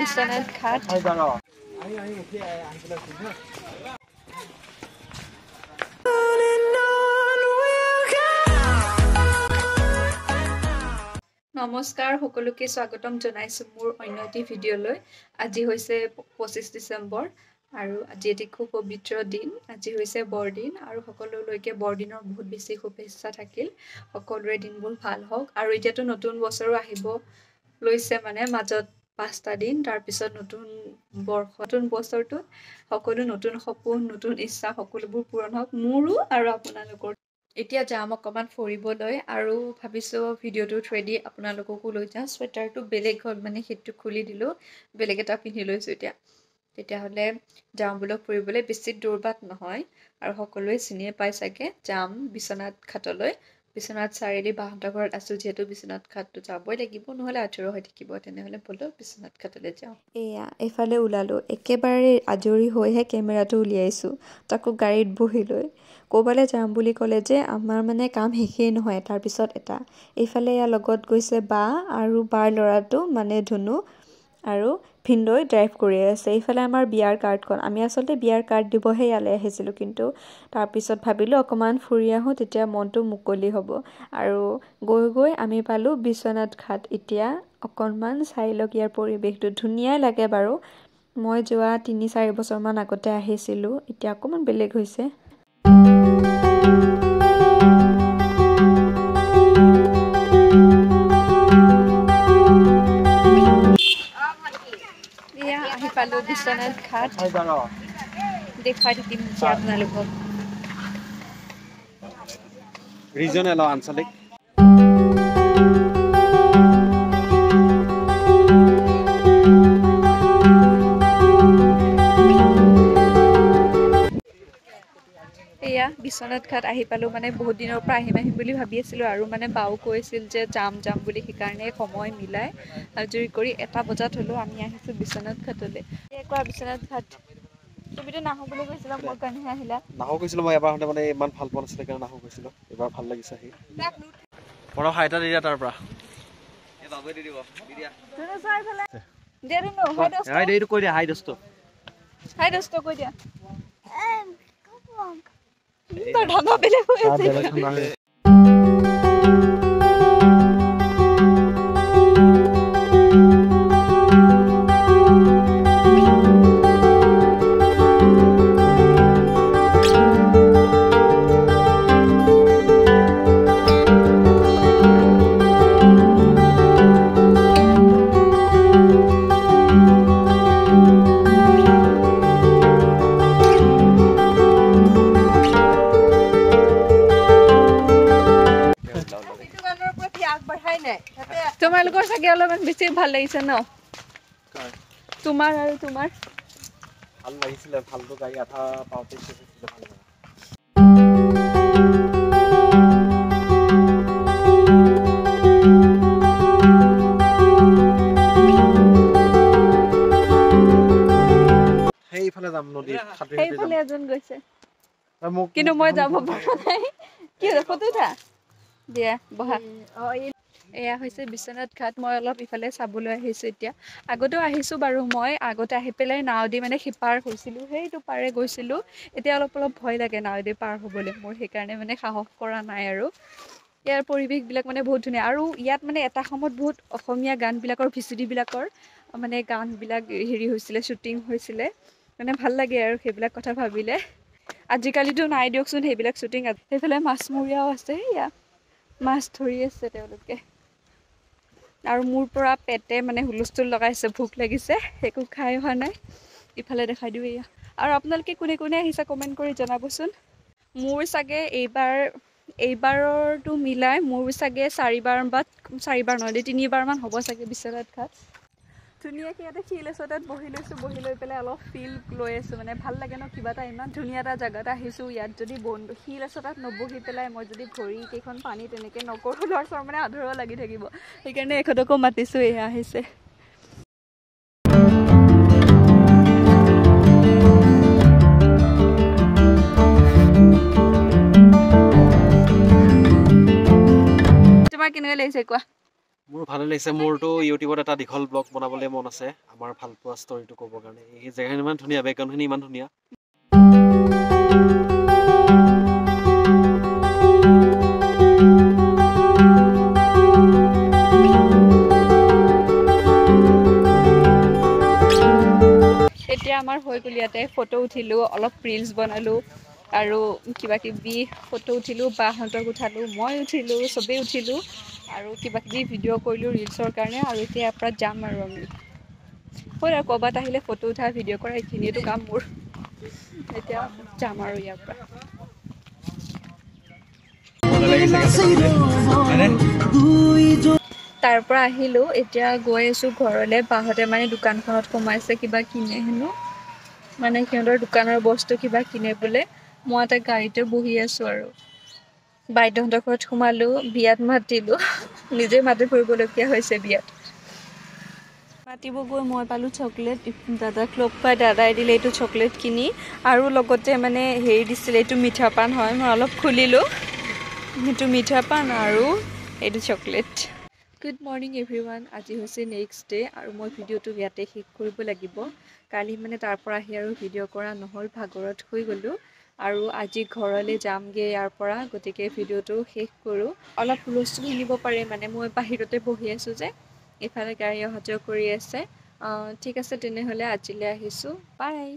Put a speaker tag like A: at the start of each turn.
A: বিশ্বনাথ ঘাট। নমস্কাৰ সকলোকে স্বাগতম জনাইছোঁ মোৰ অন্য এটি ভিডিঅ'লৈ। আজি হৈছে 25 ডিচেম্বৰ আৰু আজি এটি খুব পবিত্ৰ দিন। আজি হৈছে বৰদিন আৰু সকলোলৈকে বৰদিনৰ বহুত বেছি শুভেচ্ছা থাকিল। সকলোৰে দিনবোৰ ভাল হওক। আৰু এতিয়াতো নতুন বছৰো আহিব লৈছে, মানে মাজত 5টা দিন, তাৰপিছত নতুন বৰ্ষ, নতুন বছৰটোত সকলো নতুন সপোন, নতুন ইচ্ছা সকলোবোৰ পূৰণ হওক, মোৰো আৰু আপোনালোকৰ। এতিয়া যাম অকণমান ফুৰিবলৈ আৰু ভাবিছোঁ ভিডিঅ'টোৰ থ্ৰুৱেদি আপোনালোককো লৈ যাওঁ। চুৱেটাৰটো বেলেগ হ'ল, মানে সেইটো খুলি দিলোঁ, বেলেগ এটা পিন্ধি লৈছোঁ এতিয়া। তেতিয়াহ'লে যাওঁ বোলক ফুৰিবলৈ, বেছি দূৰ বাট নহয় আৰু সকলোৱে চিনিয়ে পায় চাগে। যাম বিশ্বনাথ ঘাটলৈ। বিশ্বনাথ চাৰিআলি বাহঁতৰ ঘৰত আছোঁ যিহেতু বিশ্বনাথ ঘাটটো যাবই লাগিব, নহ'লে আধৰুৱা হৈ থাকিব। তেনেহ'লে ব'লক বিশ্বনাথ ঘাটলৈ যাওঁ। এয়া এইফালে ওলালোঁ, একেবাৰে আজৰি হৈহে কেমেৰাটো উলিয়াইছোঁ, তাকো গাড়ীত বহি লৈ। ক'ৰবালৈ যাম বুলি ক'লে যে আমাৰ মানে কাম শেষেই নহয়, এটাৰ পিছত এটা। এইফালে ইয়াৰ লগত গৈছে বা আৰু বাৰ ল'ৰাটো মানে ধুনু আৰু ভিনদৈ ড্ৰাইভ কৰি আছে। এইফালে আমাৰ বিয়াৰ কাৰ্ডখন, আমি আচলতে বিয়াৰ কাৰ্ড দিবহে ইয়ালৈ আহিছিলোঁ, কিন্তু তাৰপিছত ভাবিলোঁ অকণমান ফুৰি আহোঁ, তেতিয়া মনটো মুকলি হ'ব। আৰু গৈ গৈ আমি পালোঁ বিশ্বনাথ ঘাট। এতিয়া অকণমান চাই লওক ইয়াৰ পৰিৱেশটো, ধুনীয়াই লাগে বাৰু। মই যোৱা 3-4 বছৰমান আগতে আহিছিলোঁ, এতিয়া অকণমান বেলেগ হৈছে। পালো বিশ্বনাথ ঘাট, দেখুৱাই থাকিম আপোনালোকক।
B: ৰিজনেল আঞ্চলিক।
A: এয়া বিশ্বনাথ ঘাট আহি পালোঁ। মানে বহুত দিনৰ পৰা আহিম আহিম বুলি ভাবি আছিলোঁ আৰু মানে বাও কৈছিল যে যাম যাম বুলি, সেইকাৰণে সময় মিলাই আজৰি কৰি 1 বজাত হ'লেও আমি আহিছোঁ বিশ্বনাথ ঘাটলৈ। কোৱা বিশ্বনাথ ঘাট, তুমিতো নাহো বুলি কৈছিলা, মোৰ কাৰণেহে আহিলা।
B: নাহো কৈছিলোঁ মই, এবাৰ হওঁতে মানে ইমান ভাল পোৱা নাছিলে কাৰণে নাহো কৈছিলোঁ, এইবাৰ ভাল লাগিছে আহি। পৰহ আইতা দি দিয়া তাৰ পৰা।
A: হাই দোস্ত কৈ দিয়া। তাৰ ধান্দা বেলেগ হৈ আছে। তোমালোকৰ চাগে অলপমান বেছি ভাল লাগিছে ন? তোমাৰ আৰু তোমাৰ
B: ভাল লাগিছিলে, ভালটো গাড়ী আধা পাওঁতে ভাল লাগে। সেইফালে যাম, নদী
A: সেইফালে এজন গৈছে, কিন্তু মই যাব পৰা নাই। কি ফটো উঠা দিয়া বহা। এয়া হৈছে বিশ্বনাথ ঘাট। মই অলপ ইফালে চাবলৈ আহিছোঁ এতিয়া। আগতেও আহিছোঁ বাৰু মই, আগতে আহি পেলাই নাও দি মানে সিপাৰ হৈছিলোঁ, সেইটো পাৰে গৈছিলোঁ। এতিয়া অলপ অলপ ভয় লাগে নাও দি পাৰ হ'বলৈ মোৰ, সেইকাৰণে মানে সাহস কৰা নাই। আৰু ইয়াৰ পৰিৱেশবিলাক মানে বহুত ধুনীয়া। আৰু ইয়াত মানে এটা সময়ত বহুত অসমীয়া গানবিলাকৰ ভিচিডিবিলাকৰ মানে গানবিলাক হেৰি হৈছিলে, শ্বুটিং হৈছিলে, মানে ভাল লাগে আৰু সেইবিলাক কথা ভাবিলে। আজিকালিতো নাই দিয়কচোন সেইবিলাক শ্বুটিং। সেইফালে মাছমৰীয়াও আছে, ইয়াত মাছ ধৰি আছে তেওঁলোকে। আৰু মোৰ পৰা পেটে মানে হুলস্থুল লগাইছে, ভোক লাগিছে, একো খাই হোৱা নাই। ইফালে দেখাই দিওঁ এয়া। আৰু আপোনালোকে কোনে কোনে আহিছে কমেণ্ট কৰি জনাবচোন। মোৰ চাগে এইবাৰৰটো মিলাই মোৰ চাগে 4বাৰ বা 4বাৰ নহয় 3বাৰমান হ'ব চাগে বিশ্বনাথ ঘাট। ধুনীয়াকৈ ইয়াতে শিল আছে, তাত বহি লৈছোঁ, বহি লৈ পেলাই অলপ ফিল লৈ আছোঁ। মানে ভাল লাগে ন কিবা এটা, ইমান ধুনীয়া এটা জেগাত আহিছোঁ। ইয়াত যদি শিল আছে তাত নবহি পেলাই মই যদি ভৰি কেইখন পানী তেনেকৈ নকৰোঁ, ল'ৰা মানে আধৰুৱা লাগি থাকিব। সেইকাৰণে এখেতকো মাতিছোঁ, এয়া আহিছে। তোমাৰ কেনেকুৱা লাগিছে কোৱা?
B: মোৰ ভালে লাগিছে। মোৰতো ইউটিউবত এটা দীঘল ব্লগ বনাবলৈ মন আছে, আমাৰ ভাল পোৱা ষ্টৰিটো ক'বৰ কাৰণে। এই জেগাখিনি ইমান ধুনীয়া, বেকগ্ৰাউণ্ডখিনি ইমান ধুনীয়া।
A: এতিয়া আমাৰ হৈ গ'ল, ইয়াতে ফটো উঠিলোঁ, অলপ ৰিলচ বনালোঁ আৰু কিবা কিবি ফটো উঠিলোঁ, বাহঁতক উঠালোঁ, মই উঠিলোঁ, চবেই উঠিলোঁ আৰু কিবা কিবি ভিডিঅ' কৰিলোঁ ৰিলচৰ কাৰণে। আৰু এতিয়া ইয়াৰ পৰা যাম আৰু আমি হ'ল আৰু ক'ৰবাত আহিলে ফটো উঠা, ভিডিঅ' কৰা, এইখিনিয়েতো কাম মোৰ। এতিয়া যাম আৰু ইয়াৰ পৰা। তাৰ পৰা আহিলোঁ, এতিয়া গৈ আছোঁ ঘৰলৈ। বাহঁতে মানে দোকানখনত সোমাইছে, কিবা কিনে হেনো, মানে সিহঁতৰ দোকানৰ বস্তু কিবা কিনে বোলে। মই এটা গাড়ীতে বহি আছোঁ আৰু বাইদেউহঁতৰ ঘৰত সোমালোঁ, বিয়াত মাতিলোঁ, নিজে মাতি ফুৰিবলগীয়া হৈছে বিয়াত। মাতিব গৈ মই পালোঁ চকলেট, দাদাক লগ পাই দাদাই দিলে এইটো চকলেট কিনি, আৰু লগতে মানে হেৰি দিছিলে, এইটো মিঠা পান হয়, মই অলপ খুলিলোঁ, সেইটো মিঠা পান আৰু এইটো চকলেট। গুড মৰ্ণিং এভৰিৱান, আজি হৈছে নেক্সট ডে আৰু মই ভিডিঅ'টো ইয়াতে শেষ কৰিব লাগিব। কালি মানে তাৰ পৰা আহি আৰু ভিডিঅ' কৰা নহ'ল, ভাগৰত শুই গ'লোঁ আৰু আজি ঘৰলৈ যামগৈ ইয়াৰ পৰা, গতিকে ভিডিঅ'টো শেষ কৰোঁ। অলপ হুলস্থুল শুনিব পাৰে, মানে মই বাহিৰতে বহি আছোঁ যে, ইফালে গাড়ী অহা যোৱা কৰি আছে। ঠিক আছে, তেনেহ'লে আজিলৈ আহিছোঁ, বাই।